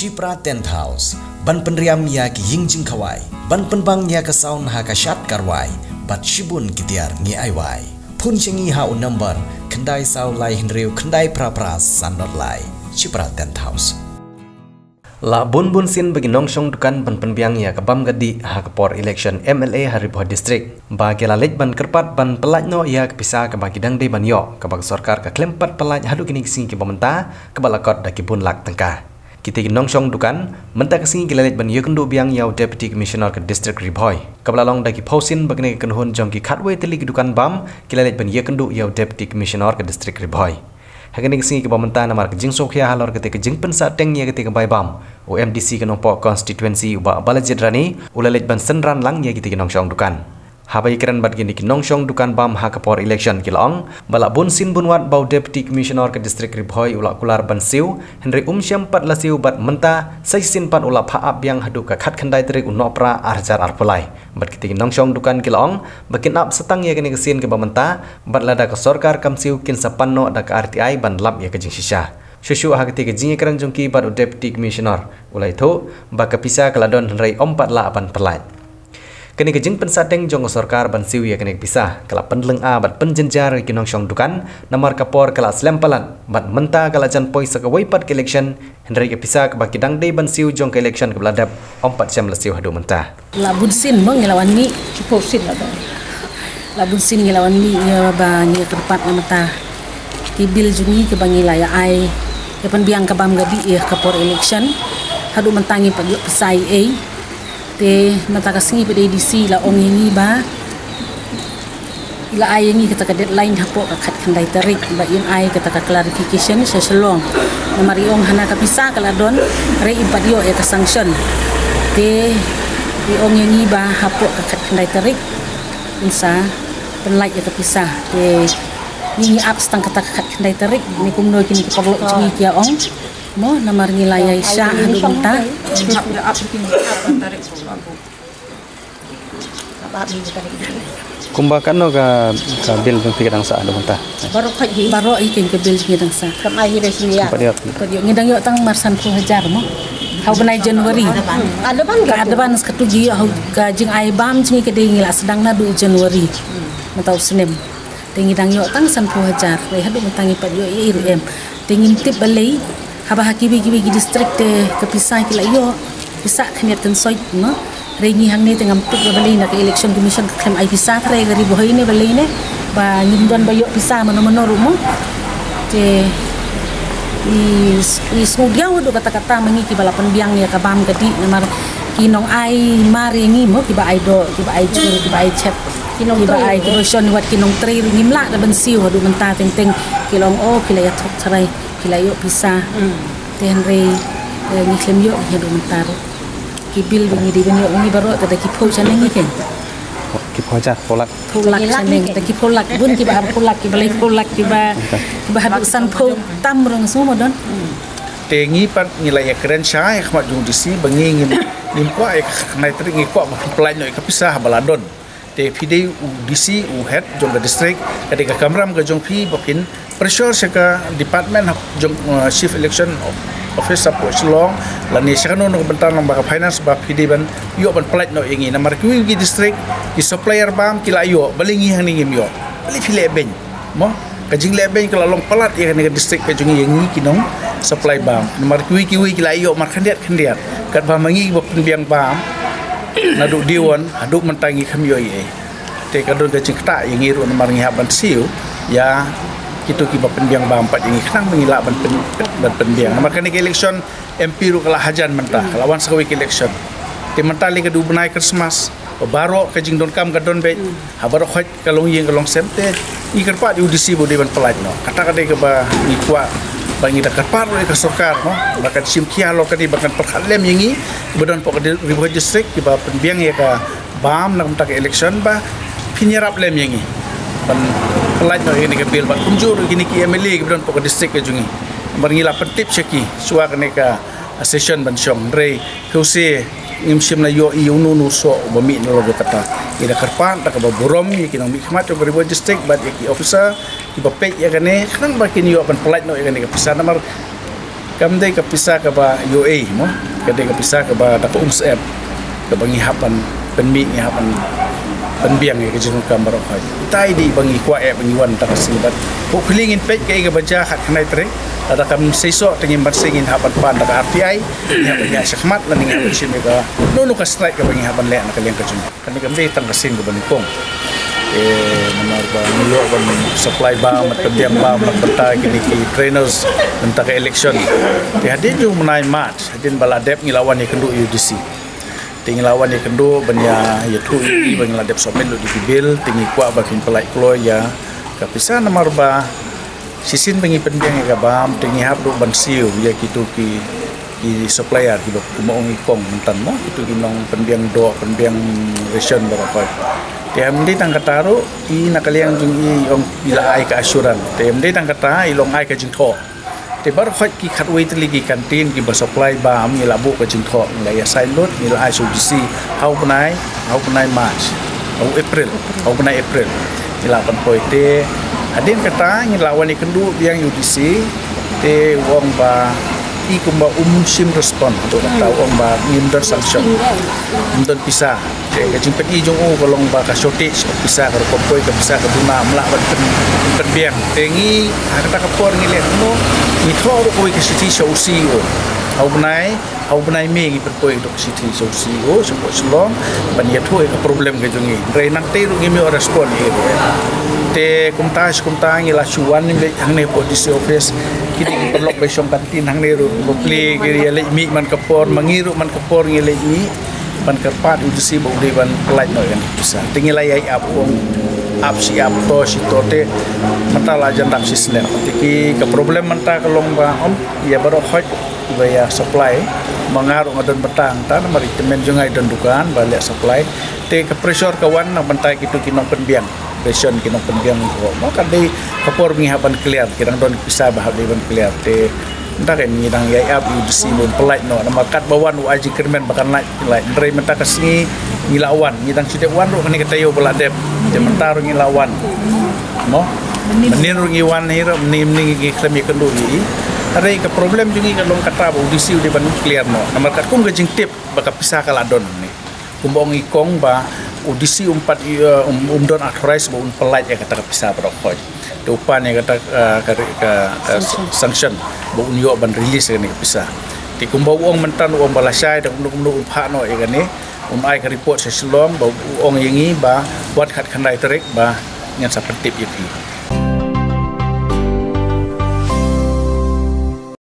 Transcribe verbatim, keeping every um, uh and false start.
Shipra Tent House, ban pynriam ïa ki ïing jingkhawai, ban pynbang ïa ka sound ha ka shad ka rwai, bad shibun ki tiar ngi ai wai. Phone sha ngi ha u number khyndai saw lai hynriew khyndai phra phra san dot lai. Shipra Tent House. La bun bun sien ba ki nongshong dukan ban pynbiang ïa ka bam ka dih ha ka por election M L A ha Ri Bhoi District, ba ki la leit ban kyrpad ban pyllait noh ïa ka pisa kaba ki dang dei ban ïoh, kaba ka sorkar ka khlem pat pyllait haduh kine ki sngi kiba mynta, kaba la kot da ki bun lak tyngka. Kita ki nongshong dukan mynta ka sngi ki la leit ban ïakynduh biang ïa u Deputy Commissioner ka District Ri Bhoi, kaba la long da ki phew sien ba kine ki kynhun jong ki khatwei tylli ki dukan bam ki la leit ban ïakynduh ïa u Deputy Commissioner ka District Ri Bhoi. Ha kane ka sngi kaba mynta, namar ka jingsngewkhia halor kata ka jingpynsahteng ïa kata ka bai bam, u M D C ka Nongpoh Constituency, u Bah Balajied Rani, u la leit ban synran lang ïa kita ki nongshong dukan. Haba ïakren bad kine ki nongshong dukan bam ha ka por election, ki la ong ba la bun sien bun wat ba u Deputy Commissioner ka District Ri Bhoi u la kular ban siew, hynrei um shym pat la siew, bad mynta sa shisien pat u la phah ap biang haduh ka khatkhyndai tarik u Nohprah ar hajar arphew lai. Bad kita ki nongshong dukan ki la ong ba kin ap sa tang ïa kane ka sien kaba mynta, bad lada ka sorkar kam siew, kin sa pan noh da ka R T I ban lap ïa ka jingshisha. Shuh shuh ha kata ka jingïakren jong ki bad u Deputy Commissioner, u la ïathuh ba ka pisa ka la don hynrei ym pat lah ban pyllait. Kane ka jingpynsahteng jong ka sorkar ban siew ïa kane ka pisa ka la pynlyngngoh bad pynjynjar ïa ki nongshong dukan, namar ka por ka la slem palat, bad mynta ka la jan poi sa kawei pat ka election, hynrei ka pisa kaba ki dang dei ban siew jong ka election kaba la dep ym pat shym la siew haduh mynta. La bun sien mo ngi la wan mih. Ki phew sien la ba. La bun sien ngi la wan mih ïa ba ngi kyrpad na mynta. Ki bill jong ngi kiba ngi la ïa ai, ïa pynbiang ka bam ka dih ïa ka por election, haduh mynta ngim pat ïoh pisa ei ei. Te mynta ka sngi pat de D C la ong ïa ngi ba i la ai ïa ngi kata ka deadline hapoh ka khatkhyndai tarik ba in ai kata ka clarification sha Shillong. Namar i ong hana ka pisa ka la don, hynrei im pat ïoh ïa ka sanction. Te i ong ïa ngi ba hapoh ka khatkhyndai tarik in sa pynlait ïa ka pisa. Te ngi ngi ap sa tang kata ka khatkhyndai tarik, ne kumno kine ki paralok jong ngi ki ïa ong. Mo, namar ngi la ïa shah haduh mynta. Kumba katno ka, ka bill jong phi ka dang sah haduh mynta? Baroh hi. Baroh hi keiñ ka bill jong ngi dang sah. Kam ai hi re sini ïa. Pat ïoh. Pat ïoh, ngi dang ïoh tang mar sanphew hajar mo. Ha u bnai January. Advance ka. Advance katu ki ïoh ha u, ka jingai bam jong ngi ka dei ngi la sdang naduh January mynta u snem. Te ngi dang ïoh tang sanphew hajar. Hynrei haduh mynta ngim pat ïoh ei ei ruh em. Te ngim tip balei haba ha kiwei kiwei ki district te ka pisa ki la ïoh, pisa khyndiat khynsoit mo. Hynrei ngi hangne te ngam tip ba balei na ka Election Commission ka khlem ai pisa, hynrei ka Ri Bhoi ne balei ne ba ngim don ba ïoh pisa mano mano ruh mo. Te i, i sngewdiaw haduh katta katta ma ngi kiba la pynbiang ïa ka bam ka dih, namar ki nong ai mar ïa ngi mo, kiba ai doh, kiba ai jhur, kiba ai chet, kiba ai ki ration, wat ki nongtrei ruh ngim lah da ban siew haduh mynta, teng teng ki la ong, oh, ki la ïathuh tharai ki la ïoh pisa. Te hynrei, eh, ngi khlem ïoh haduh mynta ruh. Ki bill ba ngi dei ban ïoh ngi baroh te da ki phew shaneng ngi keiñ. Ki phew hajar, phew lak. Phew lak shaneng, da ki phew lak bun, kiba arphew lak, kiba laiphew lak, kiba, kiba haduh sanphew tam ruh nga sngew mo don. Te ngi pat ngi la ïakren shai ha khmat jong u D C ba ngi ngim, ngim kwah ïa ka khatkhyndai tarik, ngi kwah ba pynpynlait noh ïa ka pisa haba la don. Te phi dei u D C, u head jong ka district, ka dei ka kamram ka jong phi ba phin pressure sha ka department hap jong, uh, Chief Election Officer hapoh Shillong lane sha kano kano ka bynta, namar ka finance, ba phi dei ban ïoh ban pynlait noh ïa ngi. Namar kiwei ki district ki supplier bam ki la ïoh, balei ngi hangne ngim ïoh? Balei phi leh beiñ? Mo, ka jingleh beiñ ka la long palat ïa kane ka district ka jong ngi, ïa ngi ki nong supply bam. Namar kiwei kiwei ki la ïoh mar khyndiat khyndiat, katba ma ngi ba pynbiang bam naduh day one haduh mynta ngi khlem ïoh ei ei. Te ka don ka jingktah ïa ngi ruh namar ngi hap ban siew ïa kito kiba pynbiang bam pat ïa ngi khnang ba ngi lah ban pyn, ban pynbiang. Namar kane ka election M P ruh ka la hajan mynta, ka la wan sa kawei ka election. Te mynta lei ka dei u bnai Christmas, ba baroh ka jingdonkam ka don beit ha baroh khoit, ka longïing ka longsem. Te ngi kyrpad ïa u D C ba u dei ban pynlait noh. Kata ka dei kaba ngi kwah, ba ngi da kyrpad ruh ïa ka sorkar mo, ba kan shim khia halor kane, ba kan pyrkhat lem ïa ngi kiba don hapoh ka Ri Bhoi District kiba pynbiang ïa ka bam na ka bynta ka election, ba phin ïarap lem ïa ngi ban pynlait noh ïa kane ka bill, bad kumjuh ruh ïa kine ki M L A kiba don hapoh ka district ka jong ngi. Namar ngi la pyntip sha ki shuwa kane ka session ban shong, hynrei khublei, ngim shym la ïoh ïa uno uno u soh uba mih nalor jong kata. Ngi da kyrpad da kaba burom ïa ki nongmihkhmat jong ka Ri Bhoi District bad ïa ki officer kiba peit ïa kane, khnang ba kin ïoh ban pynlait noh ïa kane ka pisa. Namar Kam dei ka pisa kaba ïoh ei mo. Ka dei ka pisa kaba da ka umsyep, kaba ngi hap ban pynmih, ngi hap ban pynbiang ïa ka jingdonkam baroh khoit. Ita i dei ba ngi kwah eh ba ngi wan da ka sngi bad hopefully ngin peit kaei kaba jia ha ka khyndai tarik. Lada kam seisoh te ngin ban seng, ngin hap ban pan da ka R T I, ngi hap ban ïaid shakhmat lane ngi hap ban shim ïa ka, no no, ka strike kaba ngi hap ban leh na ka liang ka jong. Kane kam dei tang ka sien kaba nyngkong. Eh, namar ba ngi ïoh ban supply bam, ban pynbiang bam na ka bynta kine ki drainage, bynta ka election. Te hadien jong u bnai March, hadien ba la dep, ngi la wan ïakynduh ïa u D C. Te ngi la wan ïakynduh ban ïa, ïathuh ïa ki ba ngi la dep submit lut ïa ki bill, te ngi kwah ba kin pynlait kloi ïa ka pisa, namar ba shisien ba ngi pynbiang ïa ka bam te ngi hap ruh ban siew ïa kito ki, ki supplier kiba, kumba ong i kong mynta mo, kito ki nongpynbiang doh, pynbiang ration baroh khoit. Te ym dei tang kata ruh, i na ka liang jong i ong i la ai ka assurance. Te ym dei tang kata, i la ong ai ka jingthoh. Te baroh khoit ki khatwei tylli ki canteen kiba supply bam, ngi la buh ka jingthoh, ngi la ïa sign lut, ngi la ai sha u D C ha u bnai, ha u bnai March, ha u April, ha u bnai April. Ngi la pynpoi te hadien kata ngi la wan ïakynduh biang ïa u D C, te u ong ba i kumba um shym respond, haduh katta u ong ba ngim don sanction, um don pisa. Te ka jingpyni jong u ka long ba ka shortage ka pisa, ka rukom poi ka pisa ka duna, ym lah ban pyn, pynbiang. Te ngi ha kata ka por ngi leh kumno, ngi thoh ruh kawei ka shithi sha u C E O. Ha u bnai, ha u bnai May ngi pynpoi ruh ka shithi sha u C E O, sha u Shillong, ban ïathuh ïa ka problem ka jong ngi. Hynrei nangta ruh ngim ïoh respond ïa u. Te kumta shi kumta ngi la shu wan beit hangne hapoh D C office. Kine ki paralok ba shong canteen hangne ruh, bapli ki ïa leit mih man ka por, ma ngi ruh man ka por ngi leit mih ban kyrpad ïa u D C ba u dei ban pynlait noh ïa kane ka pisa. Te ngi la ïai ap, u ong ap shi ap, to shi to, te mynta la jan dap shi snem. Te ki, ka problem mynta ka long ba ym, ïa baroh khoit ba ïa supply, ma nga ruh nga don bynta hangta namar i tymmen jong nga i don dukan ba leh supply. Te ka pressure ka wan na bynta kito ki nongpynbiang ration, ki nongpynbiang doh mo, ka dei ka por ba ngi hap ban clear, ki dang don pisa ba hap dei ban clear. Te mynta ka ngi dang ïai ap ïa u D C ba un pynlait noh, namar katba wan u ai jingkyrmen ba kan lait, lait. Hynrei mynta ka sngi ngi la wan, ngi dang shu dep wan ruh kane ka taïew ba la dep. Te mynta ruh ngi la wan mo. Mynnin ruh ngi wan hi ruh, mynnin, mynnin ngi khlem ïakynduh ïa i. Hynrei ka problem jong ngi ka long kata ba u D C u dei ban clear noh, namar katkum ka jingtip ba ka pisa ka la don hangne. Kumba ong i kong ba u D C um pat, eh, um, um don authorize ba un pynlait ïa kata ka pisa baroh khoit. Te u pan ïa kata, eh, ka, ka, ka sanction ba un ïoh ban release ïa kane ka pisa. Te kumba u ong mynta, u ong ba lashai da kumno kumno un phah noh ïa kane, un ai ka report sha Shillong, ba u ong ïa ngi ba wat khatkhyndai tarik ba ngan sa pyntip ïa phi.